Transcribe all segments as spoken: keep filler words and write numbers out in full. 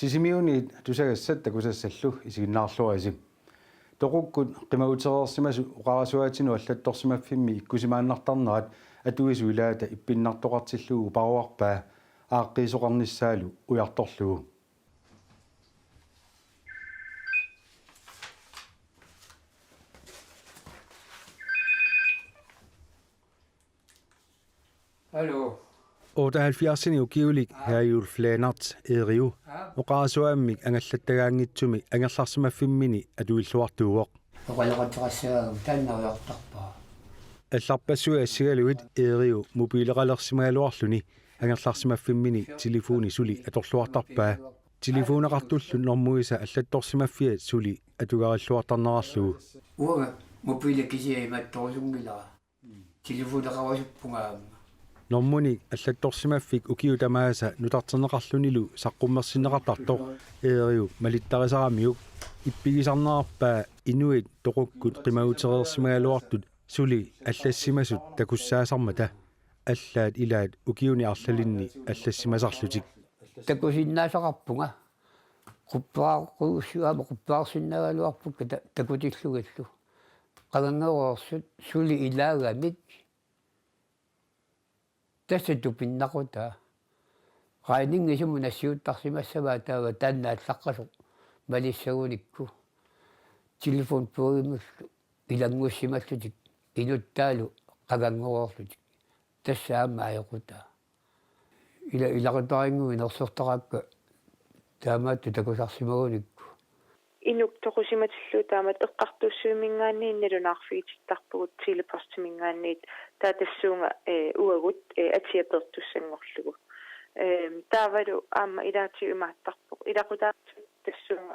Sisimiuniit tusagassat takusassallu isiginnaarluarisi. Toqukkut qimagutereersimasut oqarasuaatinut allattorsimaffimmi ikkusimaannartarnerat atuisut ilaata ippinnartoqartillugu paruarpaa aaqqiisoqarnissaalu ujartorlugu. Hallo. Otteoghalvfjerdsini ukiulik Herjulf Lennert Eriu oqarasuaammik angallattagaanngitsumik angerlarsimaffimmini atuilluartuuvoq. Oqaloqateqassagaanni taanna ujartarpara. Allarpassuit assigalugit Eriu mobileqalersimagaluarluni angerlarsimaffimmini telefoni suli atorluartarpaa. Telefoneqartullu normuisa allattorsimaffiat suli atugarilluartarnerarlugu. Uanga mobili kisiat imattorusunngilara. Telefoneqarusuppunga aamma. Normunik allattorsimaffik ukiut tamaasa nutarterneqarlunilu saqqummersinneqartartoq Eriu malittarisaramiuk ippigisarnerarpaa inuit toqukkut qimagutereersimagaluartut suli allassimasut takussaasarmata allaat ilaat ukiuni arlalinni allassimasarlutik. Takusinnaasaqarpunga. Quppeqarussu aamma quppeqarsinnaagaluarpukka ta-, takutillugillu. Qanganngooreersut suli ilaagamik. Tassa tupinnaqutaa. Regningi sumut nassiuttarsimassavaa taava taanna allaqqasoq malissagunikku. Telefonbogimullu ilanngussimallutik inuttaalu qanganngooreerlutik. Tassa aamma ajoqutaa. Ila ilaqutariinnguit nersortaqaakka taamaattut takusarsimagunikku. Inuk toqusimatillugu taamatut eqqartuussivimminngaanniit nalunaarfigitittarpugut Tele-Postiminngaanniit taava tassuuna, eh, uagut, eh, atia peertussanngorlugu. Ehm, taavalu aamma ilaatigut imaattarpoq. Ilaqutaassut tassuuna,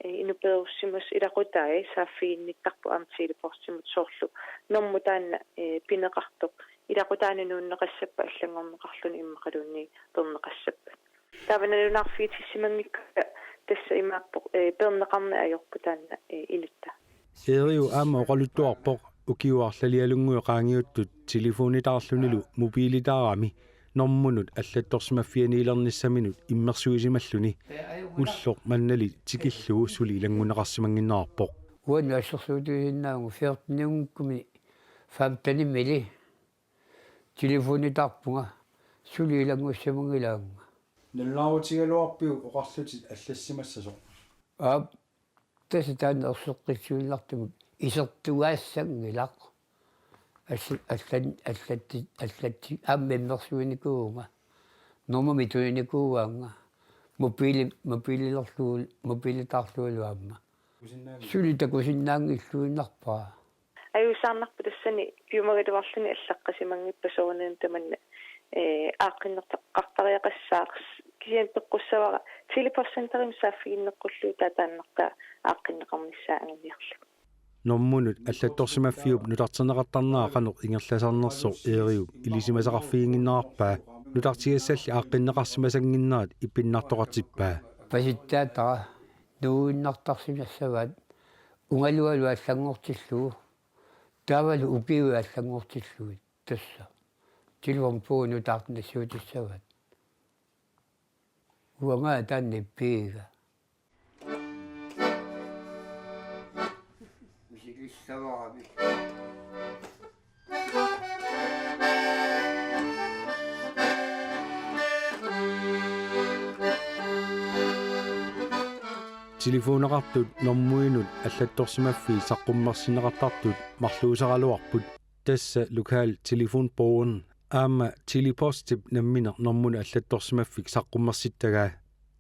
eh, inupeerussimasut ilaqutai saaffiginnittarput aamma Tele-Postimut soorlu. Normut taanna, eh, pineqartoq. Ilaqutaanut nuunneqassappat allanngorneqarluni immaqaluunniit peerneqassappat. Taava nalunaarfigitissimanngikkukkit tassa imaappoq, eh, peerneqarneq ajorput taanna, eh, inuttaa. Eriu aamma oqaluttuarpoq ukiut arlalialunnguit qaangiuttut telefonitaarlunilu mobilitaarami normunut allattorsimaffianiilernissaminut immersuisimalluni ulloq mannali tikillugu suli ilanngunneqarsimannginnerarpoq. Uannut assersuutigisinnaavunga fjorteniunngikkumini femtenimili telefonitaarpunga suli ilanngussimanngilanga. Nalunaarutigaluarpiuk oqarlutit allassimassasoq? Aap, tassa taanna erseqqissuinnartumik isertugaassanngilaq. Allat-, allan-, allatti-, allatti-, aamma immersuinikuuvunga. Normumik tuninikuuaannga. Mobili-, mobililerlugu, mobilitaarlugu aamma. Suli takusinnaanngilluinnarpara. Ajuusaarnarpoq tassani piumagaluarluni allaqqasimanngippat soorunami tamanna, eh, aaqqinneqartariaqassaaq kisianni peqqussavara Tele-Postcenterimut saaffiginneqqullugu taava taannartaa aaqqinneqarnissaa anguniarlugu. Normunut allattorsimaffiup nutarterneqartarnera qanoq ingerlasarnersoq Eriup ilisimasaqarfiginnginnerarpaa nutartigassalli aaqqinneqarsimasannginnerat ippinnartoqartippaa. Pasittaatara nuuinnartarsimassavaat ungalualu allanngortillugu taavalu ukiut allanngortillugit tassa. Telefonbogit nutaartup nassiutissavaat. Uanga taanna ippigiga. Misikissavarami. Telefoneqartut normuinut allattorsimaffiit saqqummersinneqartartut marluusaraluarput. Tassa lokal telefonbogen aamma Tele-Postip nammineq normunut allattorsimaffik saqqummersittagaa.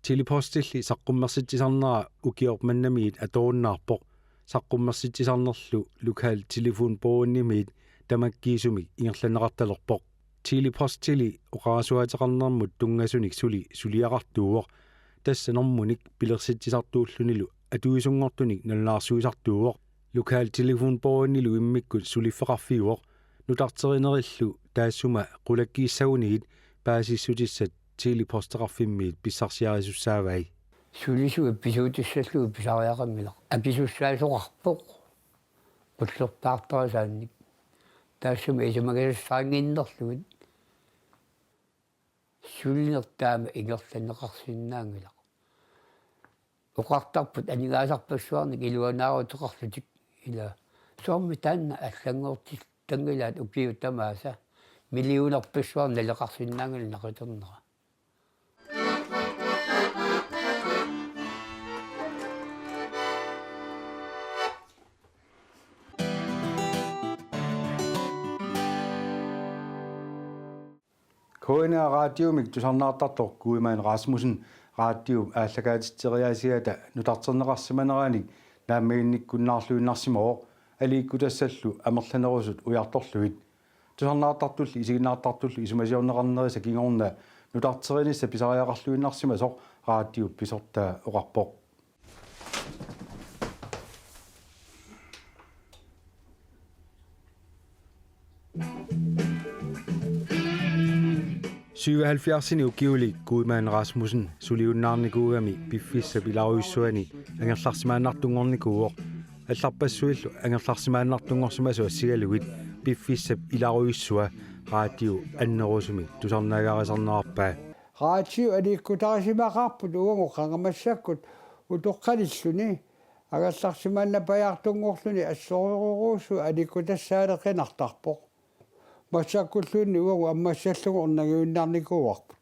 Tele-Postilli saqqummersitsisarnera ukioq manna miit atorunnaarpoq. Saqqummersitsisarnerlu lokal telefonbogenimiit tamakkiisumik ingerlanneqartalerpoq. Tele-Postili oqarasuaateqarnermut tunngasunik suli suliaqartuuvoq. Tassa normunik pilersitsisartuullunilu atuisunngortunik nalunaarsuisartuuvoq. Lokal telefonbogenilu immikkut suliffeqarfiuvoq. Nutarterinerillu taassuma qulakkiissagunigit paasissutissat Tele-Posteqarfimmiit pissarsiarisussaavai. Sulisuit pisuutissallugit pisariaqanngilaq. Akisussaasoqarpoq. Qullertaartarisaannik. Taassuma isumagisassarinnginnerlugit. Sulineq taama ingerlanneqarsinnaanngilaq. Oqartarput aningaasarpassuarnik iluanaaruteqarlutik, ila soormi taanna allanngortitanngilaat ukiut tamaasa millionerpassuarnik naleqarsinnaanngilaq naqiternera. K N R Radiomik tusarnaartartoq Kuimaan Rasmussen radiup aallakaatitseriaasiata nutarterneqarsimaneranik naammaginnikkunnaarluinnarsimavoq, aliikkutassallu amerlanerusut ujartorlugit. Tusarnaartartulli isiginnaartartullu isumasiorneqarnerisa kingorna nutarterinissaq pisariaqarluinnarsimasoq raadiup pisortaa oqarpoq. Syvoghalvfjerdsini ukiulik Kuimaan Rasmussen suliunnaarnikuugami piffissap ilarujussuani angerlarsimaannartunngornikuuvoq. Allarpassuillu angerlarsimaannartunngorsimasut assigalugit piffissap ilarujussua radiup annerusumik tusarnaagarisarnerarpaa. Radio aliikkutarisimaqaarput uagut qanga massakkut utoqqalilluni angerlarsimaannapajaartunngorluni assorujussuaq aliikkutassaaleqinartarpoq. Massakkulluunniit uagut ammassallugu ornagiuinnarnikuuarput.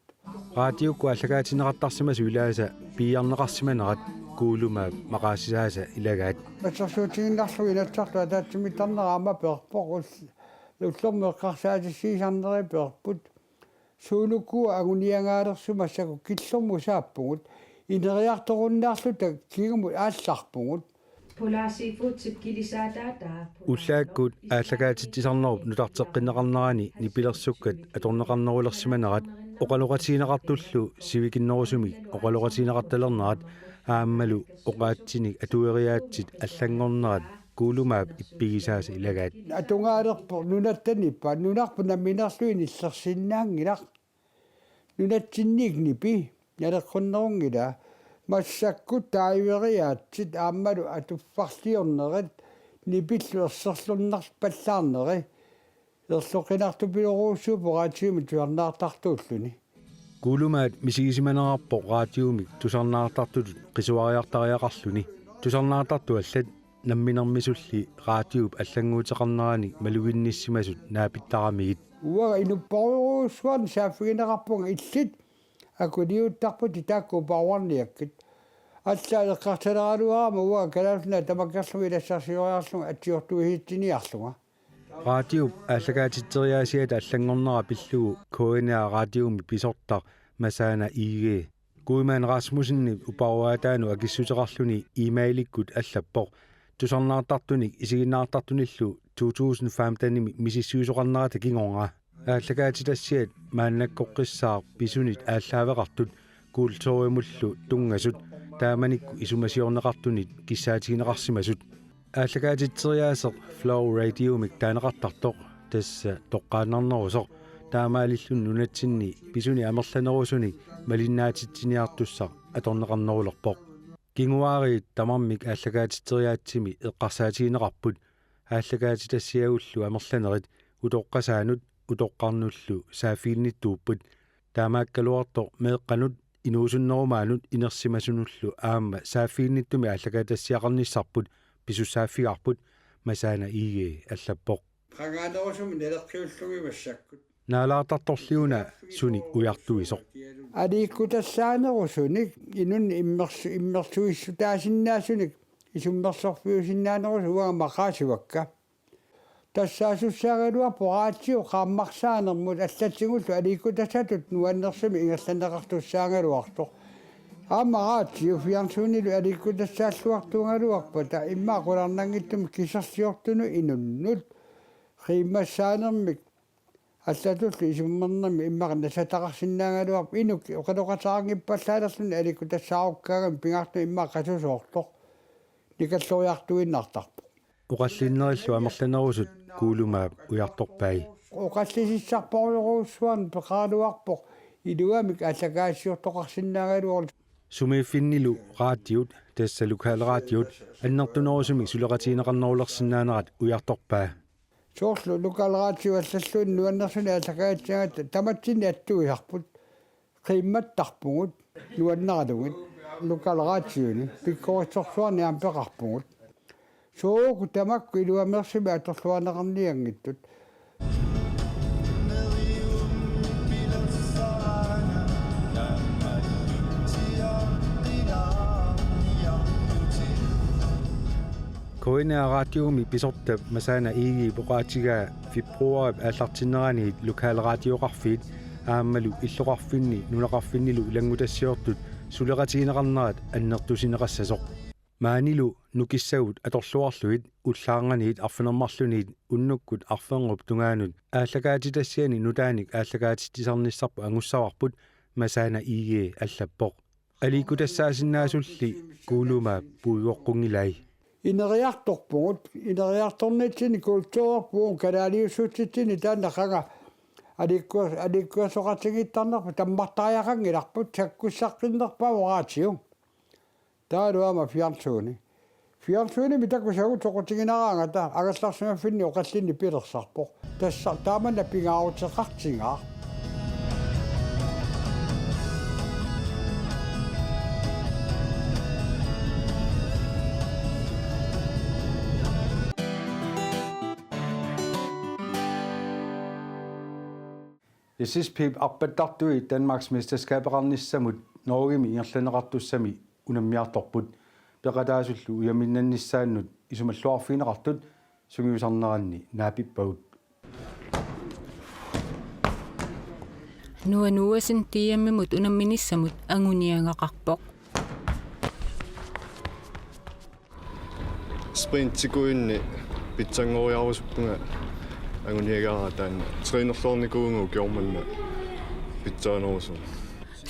Raadiukkut aallakaatinneqartarsimasut ilaasa piiarneqarsimanerat Kuulumaap maqaasisaasa ilagaat. Assersuutigiinnarlugu Inatsisartut ataatsimiittarnera aamma peerpoq, ull-, ullormut eqqarsaatissiisarneri peerput. Suunukua anguniagaalersugut massakkut killormut saappugut, ineriartorunnaarluta kingumut aallarpugut. Polar Seafoodip kilisaataataa. Ullaakkut aallakaatitsisarnerup nutarteqqinneqarnerani nipilersukkat atorneqarnerulersimanerat, oqaloqatigineqartullu sivikinnerusumik oqaloqatigineqartalernerat aammalu oqaatsinik atueriaatsit allanngornerat Kuulumaap ippigisaasa ilagaat. Atugaalerpoq nunatta nipaa, nunarput nammineerluni nillersinnaanngilaq. Nunatsinniit nipi naleqqunnerunngilaa, massakkut taajoriaatsit aammalu atuffarliornerit nipillu erserlunnerpallaarneri erloqinartupilorujussuupput raatiumi tusarnaartartuulluni. Kuulumaat misigisimanerarpoq raatiumik tusarnaartartutut qisuariartariaqarluni. Tusarnaartartut allat namminermisulli raatiup allannguuteqarneranik maluginnissimasut naapittaramigit. Uanga inupparujussuarnik saaffigineqarpunga, illit akuliuttarputit taakku uparuarniakkit. Allaat eqqarsaleraluarama uanga Kalaallit Nunaat tamakkerlugu ilassarsioriarlunga atsiortuisitsiniarlunga. Raatiup aallakaatitseriaasiata allanngornera pillugu K N R Radiomik pisortaq Masaana Egede Kuimaan Rasmussenip uparuaataanut akissuteqarluni e-mailikkut allappoq tusarnaartartunik isiginnaartartunillu to tusind femtenimi misissuisoqarnerata kingorna. Aallakaatitassiat maannakkoqqissaaq pisunit aallaaveqartut kulturimullu tunngasut taamanikkut isumasiorneqartunit kissaatigineqarsimasut. Aallakaatitseriaaseq Flow Radiomik taaneqartartoq, tassa toqqaannarnerusoq, taamaalilluni nunatsinni pisuni amerlanerusunik malinnaatitsiniartussaq atorneqarnerulerpoq. Kinguaariit tamarmik aallakaatitseriaatsimi eqqarsaatigineqarput, aallakaatitassiagullu amerlanerit utoqqasaanut utoqqarnullu saaffiginnittuupput. Taamaakkaluartoq meeqqanut inuusunnerumaanut inersimasunullu aamma saaffiginnittumik aallakaatitassiaqarnissarput pisussaaffigaarput, Masaana Egede allappoq. Qangaanerusumik naleqqiullugit massakkut. Naalaartartorli una sunik ujartuisoq. Aliikkutassaanerusunik inunnik immersu-, immersuissutaasinnaasunik isummersorfiusinnaanerusoq uanga maqaasivakka. Tassaasussaagaluarpoq raatsiu qaammarsaanermut allatigullu aliikkutassatut nuannersumik ingerlanneqartussaagaluartoq. Aamma raatsiu fjernsynilu aliikkutassaalluartuugaluarpata immaqa qularnanngitsumik kiserliortunut inunnut qiimmassaanermik allatullu isummernermik immaqa nassataqarsinnaagaluarpoq, inuk oqaloqateqanngippallaalerluni aliikkutassaarukkaangami pingaartumik immaqa qasusoortoq nikalloriartuinnartarpoq. Oqallinnerillu amerlanerusut Kuulumaap ujartorpai. Oqallisissarparujorujussuarnik peqaraluarpoq iluamik aallakaatitsiortoqarsinnaagaluarlutik. Sumiiffinnilu raatiut, tassa lokalraatiut, annertunerusumik suleqatigineqarnerulersinnaanerat ujartorpaa. Soorlu lokalraatiut allalluunniit nuannersunik aallakaatitsissagatta tamatsinni attuisarput, qiimmattarpugut nuanneralugit. Lokalradioni pikkorissorsuarnik aamma peqarpugut. Suuku tamakku iluamersumik atorluarneqarnianngitsut. K N R Radiomi pisortap Masaana Egedep oqaatigaa februaarip aallartinneraniit lokalradioqarfiit aammalu illoqarfinni nunaqarfinnilu ilanngutassiortut suleqatigineqarnerat annertusineqassasoq. Maanilu nukissagut atorluarlugit ullaarnganiit arfineq-marluniit unnukkut arferngup tungaanut aallakaatitassiani nutaanik aallakaatitsisarnissarput angussavarput, Masaana Egede allappoq. Aliikkutassaasinnaasulluni kuulumaap puigoqqunngilai. Ineriartorpugut, ineriartornitsinni kulturerput kalaaliussutsitsinni taanna qanga aliikku-, aliikkuasoqatigiittarnerput tammartariaqanngilarput sakkussaqqinnerpaavoq radio. Taavalu aamma fjernsynimi. Fjernsyni mitakusagut soqutigineraangata angerlarsimaffinni oqallinneq pilersarpoq. Tassa taamanna pingaaruteqartigaaq. S S P-p arpattartui Danmarksmesterskabeqarnissamut Norgemi ingerlanneqartussami unammiartorput. Peqataasullu ujaminnannissaannut isumalluarfigineqartut sungiusarneranni naapippagut. Noah Noahsen D M-imut unamminissamut anguniagaqarpoq. Sprintikkuinni pitsanngoriarusuppunga anguniagara taanna. Trænerluarnikuuvunga ukioq manna pitsaanerusunga.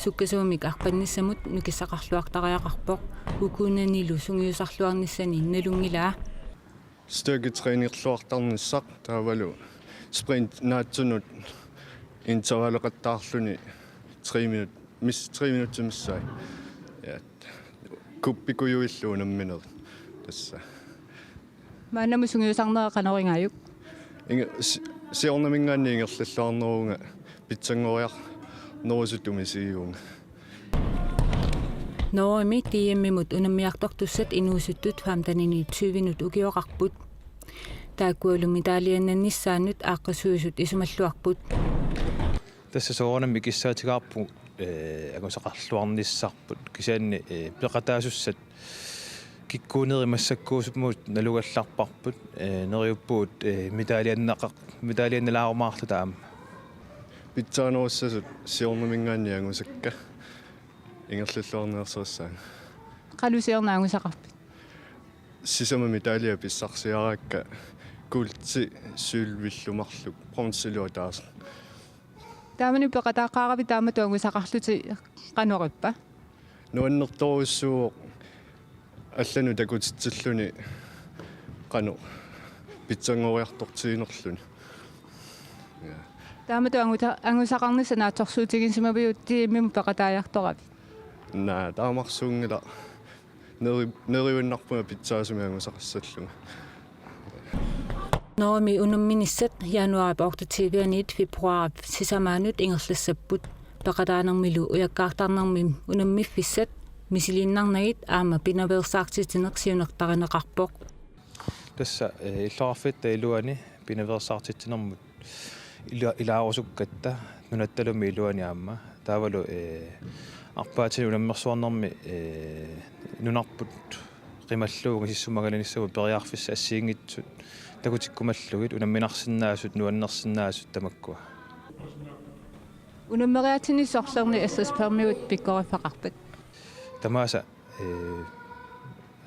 Sukkasuumik arpannissamut nukissaqarluartariaqarpoq. Ukuunanilu sungiusarluarnissani nalunngilaa. Styrketrænerluartarnissaq taavalu sprint naatsunut intervalleqattaarluni tre minut, mis-, tre minutsit missaat. Ja. Kuppikujuillu unamminerit tassa. Maannamut sungiusarnera qanoq igaajuk? Inge-, si-, siornaminngaanniit ingerlalluarneruvunga pitsanngoriarnerusutut misigivunga. Norgemi D M-imut unammiartortussat inuusuttut femteniniit tyvenut ukioqarput. Taakkualu medaljernannissaannut aaqqissuisut isumalluarput. Tassa soorunami ikissaatigaarpugut, ee, angusaqarluarnissarput. Kisianni, ee, peqataasussat kikkuunerit massakkuusumut nalugallarparput, ee, neriuppugut, ee, medaljenneqar-, medaljennalaarumaarluta aamma. Pitsaanerussasut siornaminngaanniit angusakka ingerlalluarniarsarissaanga. Qanoq siorna angusaqarpit? Sisamat medaljer pissarsiaraakka kuulti sølvillu marluk bronzelu ataaseq. Taamani peqataaqqaaravit taamatut angusaqarlutit qanoq ippa? Nuannertorujussuuvoq allanut takutitsilluni qanoq pitsanngoriartortiginerluni. Ja. Taamatut anguta-, angusaqarnissaq naatsorsuutigisimaviuk D M-imut peqataajartoravit? Naa, taamarsuunngilaq. Neri-, neriuinnarpunga pitsaasumik angusaqassallunga. Norgemi unamminissat januaarip otteogtyve-aniit februaarip sisamaanut ingerlassapput. Peqataanermilu ujakkaartarnermi unammiffissat misiliinnarnagit aamma pinaveersaartitsineq siunertarineqarpoq. Tassa, ee, illoqarfitta iluani pinaveersaartitsinermut ila-, ilaarusukkatta nunattalumi iluani aamma. Taavalu, ee, arpaatinik unammersuarnermi, ee, nunarput qimallugu ungasissummut angalanissamut periarfissat assigiinngitsut takutikkumallugit unamminarsinnaasut, nuannersinnaasut tamakkua. Unammeriaatsinissaq sorlerni S S P-miut pikkoriffeqarpat? Tamaasa, ee,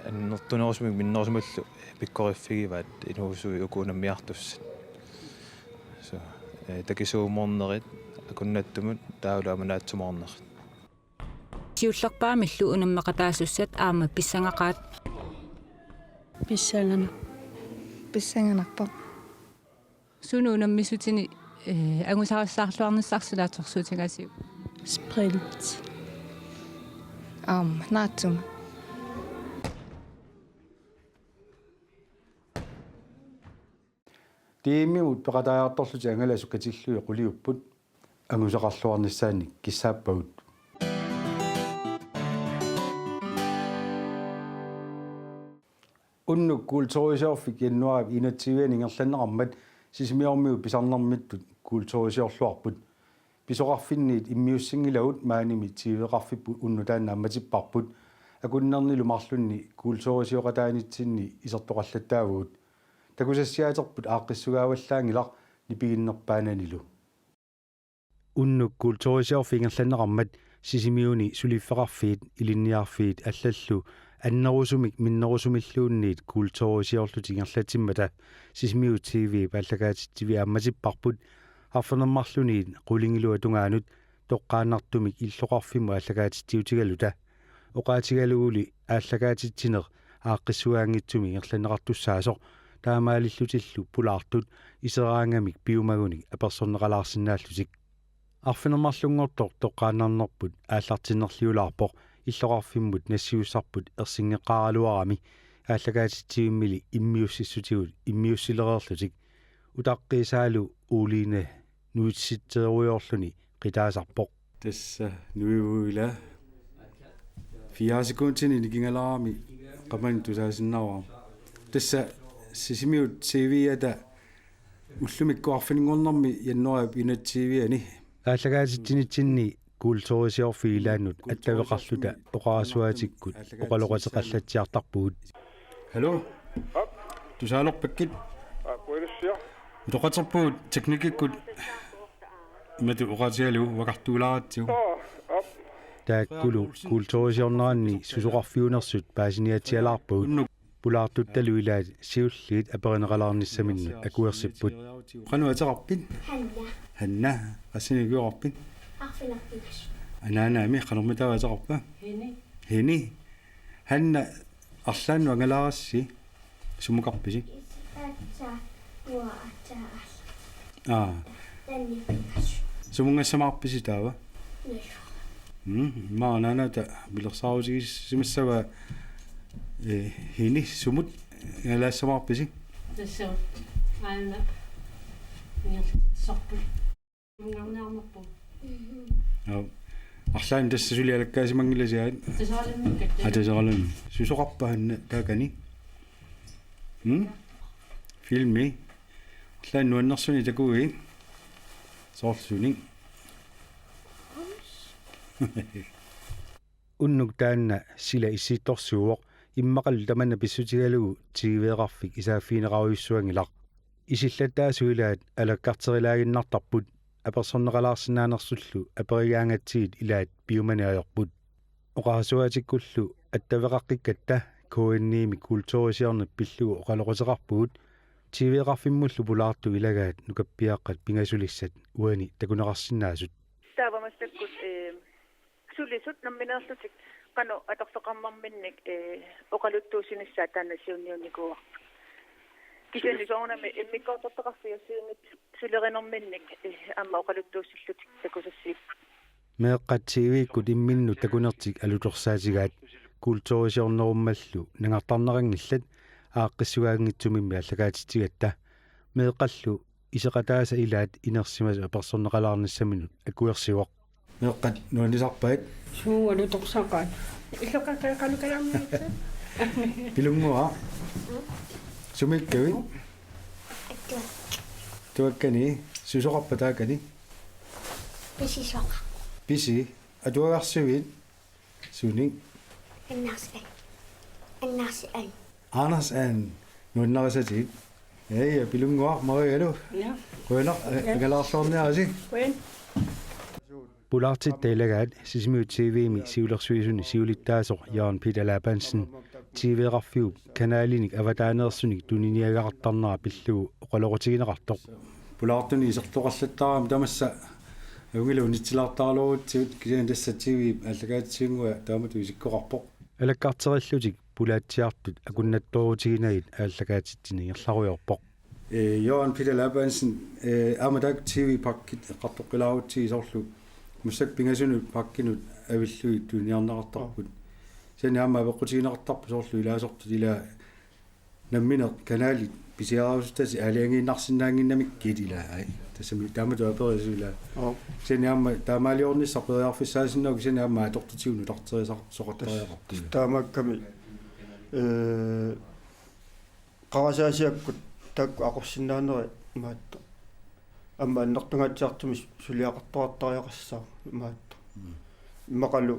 annertunerusumik minnerusumillu pikkoriffigivaat inuusuit uku unammiartussat. So, ee, takisuumornerit akunnattumut taavalu aamma naatsumornerit. Siullerpaamillu unammeqataasussat aamma pissangaqaat. Pissangana-, pissanganarpoq. Suna unammissutini, ee, angusarissaarluarnissarsi naatsorsuutigaasiuk? Sprint. Aamma naatsumik. D M-imut peqataajartorlutik angalasut katillugit quliupput. Angusaqarluarnissaannik kissaappagut. Unnuk kulturisiorfik januaarip enogtyve-ani ingerlanneqarmat Sisimiormiut pisarnermittut kulturisiorluarput. Pisoqarfinniit immiussinngilagut maanimi T V-qarfipput unnuk taanna ammatipparput. Akunnernilu marlunni kulturisioqataanitsinni isertoqallattaavugut. Takusassiaaterput aaqqissugaavallaanngilaq nipiginnerpaananilu. Unnuk kulturisiorfik ingerlanneqarmat Sisimiuni suliffeqarfiit, ilinniarfiit allallu annerusumik minnerusumilluunniit kulturisiorlutik ingerlatsimmata Sisimiut T V-p aallakaatitsiviat ammatipparput. Arfineq-marluniit qulingiluat tungaanut toqqaannartumik illoqarfimmut aallakaatitsiutigaluta. Oqaatigaluguli aallakaatitsineq aaqqissugaanngitsumik ingerlanneqartussaasoq, taamaalillutillu pulaartut iseraangamik piumagunik apersorneqalaarsinnaallutik. Arfineq-marlunngortoq toqqaannarnerput aallartinnerliulaarpoq illoqarfimmut nassiussarput ersinngeqqaaraluarami aallakaatitsivimmili immiussissutigut immiussilereerlutik. Utaqqiisaalu Uliine nuitsitserujoorluni qitaasarpoq. Tassa nuivuila. Fire sekundini nikingalarami qamani tusaasinnaavara. Tassa Sisimiut T V-ata ullumikkut arfininngornermi januaarip enogtyve-ani. Aallakaatitsinitsinni kulturisiorfiit ilaannut attaveqarluta oqarasuaatikkut oqaloqateqallatsiartarpugut. Hallo? Aap. Tusaalerpakkit? Aap, kuilussiaq. Utoqqatserpugut teknikkikkut imatut oqaatigalugu uakartuulaaratsigu. Aap, aap. Taakkulu kulturisiorneranni susoqarfiunersut paasiniatsialaarpagut. Unnuk. Pulaartuttalu ilaat siulliit aperineqalaarnissaminnut akuersipput. Qanoq ateqarpit? Hanna. Hanna. Qassinik ukioqarpit? Arfineq-pingasoq. Anaanami qanormitaava ateqarpa? Heni. Heni. Hanna, arlaannut angalaarassi? Sumukarpisi? Isi, atsa, uanga atsa, alla. Aa. Tanni-pingasoq. Sumunngassamaarpisi taava? Nallu. Mm, immaqa anaanaata pilersaarutigisimassa, eh, Heni, sumut angalaassamaarpisi? Tassa aana ingerlatitsisarput. Ungarniarnerput. Aa. Arlaanni tassa suli alakkaasimanngilasi aat? Taseralimmikkatta. Aa, Taseralimi. Susoqarpa Hanna taakani? Mm? Filmi. Arlaanni nuannersunik takugit. Soorlu sunik. Unnuk taanna sila issittorsuuvoq, immaqalu tamanna pissutigalugu T V-qarfik isaaffigineqarujussuanngilaq. Isillattaasut ilaat alakkarterilaaginnartarput, apersorneqalaarsinnaanersullu aperigaangatsigit ilaat piumaneq ajorput. Oqarasuaatikkullu attaveqaqqikkatta K N I-mi kulturisiorneq pillugu oqaloqateqarpugut, T V-qarfimmullu pulaartut ilagaat nukappiaqqat pingasulissat uani takuneqarsinnaasut. Taava massakkut, eh, sulisut nammineerlutik qanoq atorfeqarnerminnik, eh, oqaluttuussinissaat taanna siunniunnikuuarput. Kisianni soorunami immikkoortortaqarfiit assigiinngitsut sulerinerminnik, eh, aamma oqaluttuussillutik takusassiipput. Meeqqat T V-kkut imminnut takunertik alutorsaatigaat kulturisiornerummallu nangartarneqanngillat aaqqissugaanngitsumimmi aallakaatitsigatta. Meeqqallu iseqataasa ilaat inersimasut apersorneqalaarnissaminnut akuersivoq. Meeqqat nuannisarpaat? Suu, alutorsaqaat. Illoqaqaat qanoq kajaarniaritsi? Pilunnguaq. Sumiikkavit? Tuakkani. Susoqarpa taakani? Pisisoqarpoq. Pisi. Atuagarsuit? Sunik? Anders And. Anders And. Anders And. Nuannarisatit. Ja, ja, Pilunnguaq Marialu. Ja. Qujanaq, ja, angalaarluarniarisi. Qujan. Pulaartitta ilagaat Sisimiut T V-mi siulersuisuni siulittaasoq Jørgen Peter Labansen T V-qarfiup kanalinik avataaneersunik tuniniagaqartarnera pillugu oqaloqatigineqartoq. Pulaartunik isertoqallattaarami tamassa ajunngilaq unitsilaartaraluarutsigu, kisianni tassa T V aallakaatitsivinnguaq taamatut isikkoqarpoq. Alakkarterillutik pulaatsiartut akunnattoorutiginagu aallakaatitsineq ingerlarujoorpoq. Eh, Jørgen Peter Labansen, eh, aamma taakku T V-pakkit eqqartoqqilaarutsigit soorlu massakkut pingasunut pakkinut avillugit tuniniarneqartarput. Kisianni aamma apeqqutigineqartarpoq soorlu ilaasortat ilaa nammineq kanalit pisiarerusuttatit aalajangiinnarsinnaannginnamikkit ilaa, ai. Tassami taamatut aperisut ilaa. Aap. Kisianni aamma taamaaliornissaq periarfissaasinnaavoq, kisianni aamma atortutigut nutarterisasoqartariaqarpoq. Tassa taamaakkami, eh, qarasaasiakkut taakku aqussinnaaneri imaattoq. Aamma annertungaatsiartumik suliaqartoqartariaqassaaq imaattoq. Mm. Immaqalu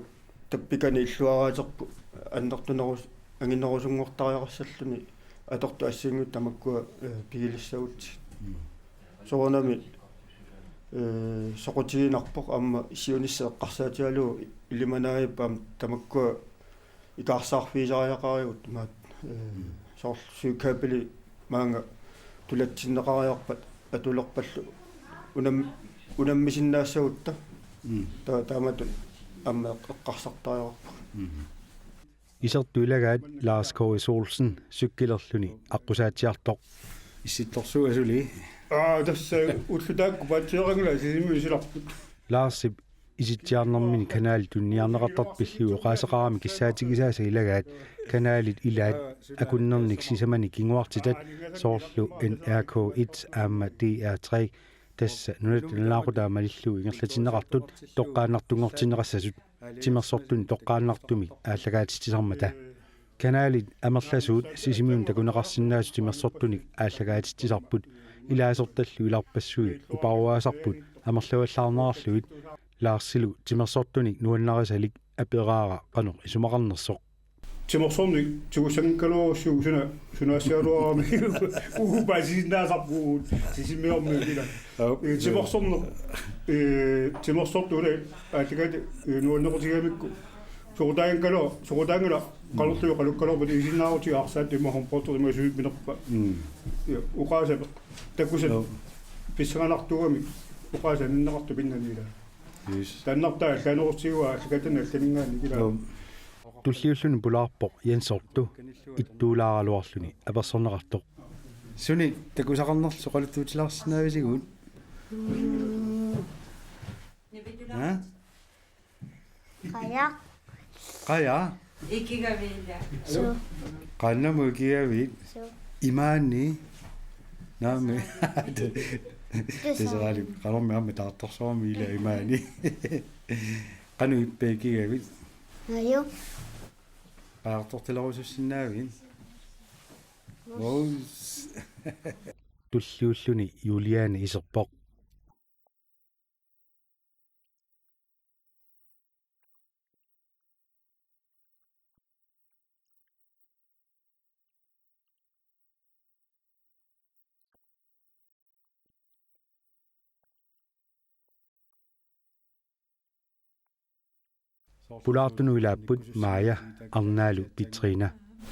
tappikani illuaraaterput annertunerus-, anginerusunngortariaqassalluni atortut assigiinngitsut tamakkua, eh, pigilissagutsigit. Mm. Soorunami, eh, soqutiginarpoq aamma siunissaq eqqarsaatigalugu ilimanaagipput aamma tamakkua ikaarsaarfigisariaqarigut imaattoq, eh, mm, soorlu søkabeli maanga tulatsinneqariarpat atulerpallu unam-, unammisinnaassagutta. Mm. Ta-, taamatut aamma eqqarsartariaqarput. Mm. Isertut ilagaat Lars K S Olsen cykelerluni aqqusaatsiartoq. Issittorsuuga suli. Aa, tassa ullut taakku paatsiveqanngilaq Sisimiut isilarput. Larsip isitsiarnermini kanalit tuniniarneqartartut pillugit oqaaseqarami kissaatigisaasa ilagaat kanalit ilaat akunnernik sisamanik kinguartitat soorlu N R K et aamma D R tre, tassa nunatta nalunaaqutaa malillugu ingerlatinneqartut toqqaannartunngortinneqassasut. Timersortunik toqqaannartumik aallakaatitsisarmata. Kanalit amerlasuut Sisimiunut takuneqarsinnaasut timersortunik aallakaatitsisarput, ilaasortallu ilarpassui uparuaasarput amerlavallaarnerarlugit. Larsilu timersortunik nuannarisalik aperaara qanoq isumaqarnersoq. Timersorneq tigussanngikkaluarussi suna, sunaasigaluarami uku paasisinnaasarput Sisimiormiut ila. Aap. Ee, timersorneq, ee, timersortut ila aallakaat, ee, nuannequtigigamikku. Soqutaanngikkaluar-, soqutaanngilaq qanorlu oqalukkaluarpat isiginnaarutigaarsaat ima håndboldi ima suut minerpa. Mm. Ja, oqaaseq takusat. Joo. Pissanganartuugamik oqaaseq anneqartoq pinnani ila. Yes. Taannartaa allaanerussuugaa aallakaatitani allaninngaanniit ila. Joo. Tulliulluni pulaarpoq Jens Otto ittuulaaraluarluni apersorneqartoq. Sunik takusaqarnerlusi oqaluttuutilaarsinnaavisigut? Mm. Ha? Qajaq. Qajaq? Ikigaviila. Suu. Qaannamut ikigavit? Suu. Imaani? Naamik. Taseralik. Qanormi aamma taartorsuarmi ila imaani. Qanoq ippa ikigavit? Ajo. Qajartortalerusussinnaavit? Moos. Tulliulluni Juliane iserpoq. Pulaartunut ilaapput Maja, Arnaalu Petrina.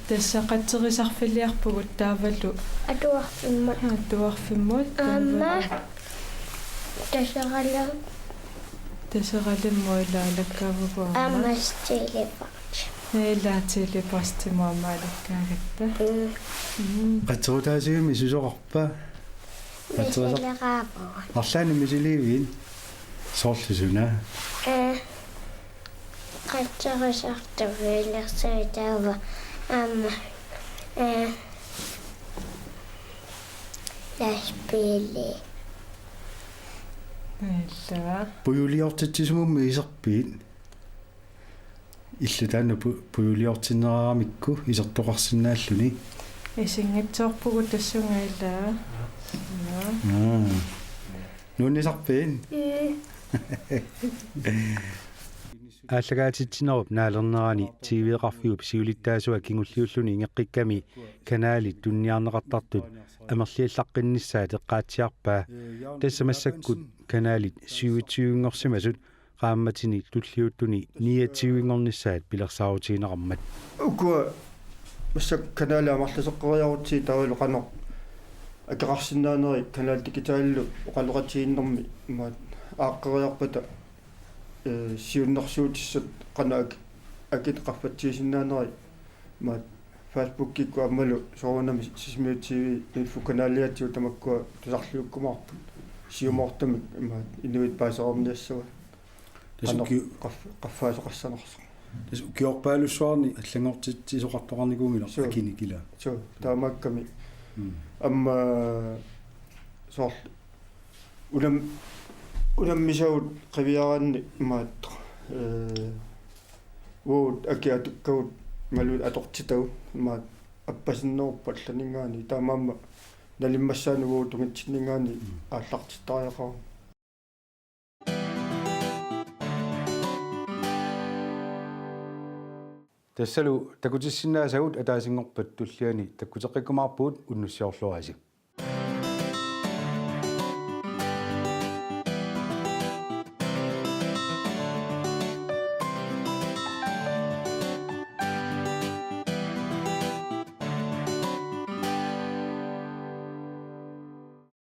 Tassa qatserisarfiliarpugut taavalu. Atuarfimmut. Atuarfimmut. Aamma. Taavalu. Taserali. Taseralimmut ilaa alakkaavugut aamma. Aamma Stille Box. Ilaa Stille Boximut aamma alakkaagatta. Mm. Mm. Qatserutaasigamik susoqarpa? Qatserisar-, misiligaavoq. Arlaannik misiliivit? Soorlu suna? Ee, qatserisartuulersuutaava aamma, ee, lastbiili. Ilaa. Pujuliortitsisumummi iserpit? Illu taanna pu-, pujuliortinneqaramikku isertoqarsinnaalluni. Isinngitsoorpugut tassunga ilaa. Aa. Aa. Nuannisarpit? Mm. Aallakaatitsinerup naalernerani T V-qarfiup siulittaasua kingulliulluni ingeqqikkami kanalit tuniniarneqartartut amerliallaqqinnissaat eqqaatsiarpaa. Tassa massakkut kanalit syvogtyve-nngorsimasut qaammatini tulliuttuni niogtyve-nngornissaat pilersaarutigineqarmat. Ukua massakkut kanalit amerlasoqqeriarutsigit taavalu qanoq akeqarsinnaaneri Kanal Digitalilu oqaloqatigiinnermi imaat aaqqeriarpata, ee, siunnersuutissat qanoq ak-, akit qaffatsigisinnaaneri imaat Facebookikkut aammalu soorunami Sisimiut T V info kanaliatigut tamakkua tusarliukkumaarput. Siumoortumik imaat inuit paasereerniassavaat. Tassa qanoq uki-, qaff-, qaffaasoqassanersoq. Tassa ukiorpaalussuarni allanngortitsisoqartoqarnikuunngilaq. Suu. Akinik ilaa. Suu, taamaakkami. Mm. Aamma soorlu unam-, unammisagut qiviaraanni imaattoq, ee, uagut akit atukkagut imaluunniit atortitagut imaattoq Appasinnerupput allaninngaanniit, taamaammat nalimmassaani uagut tungitsinninngaanniit aallartittariaqarama. Tassalu takutissinnaasagut ataasinngorpat tulliani takkuteqqikkumaarpugut, unnussiorluarisi.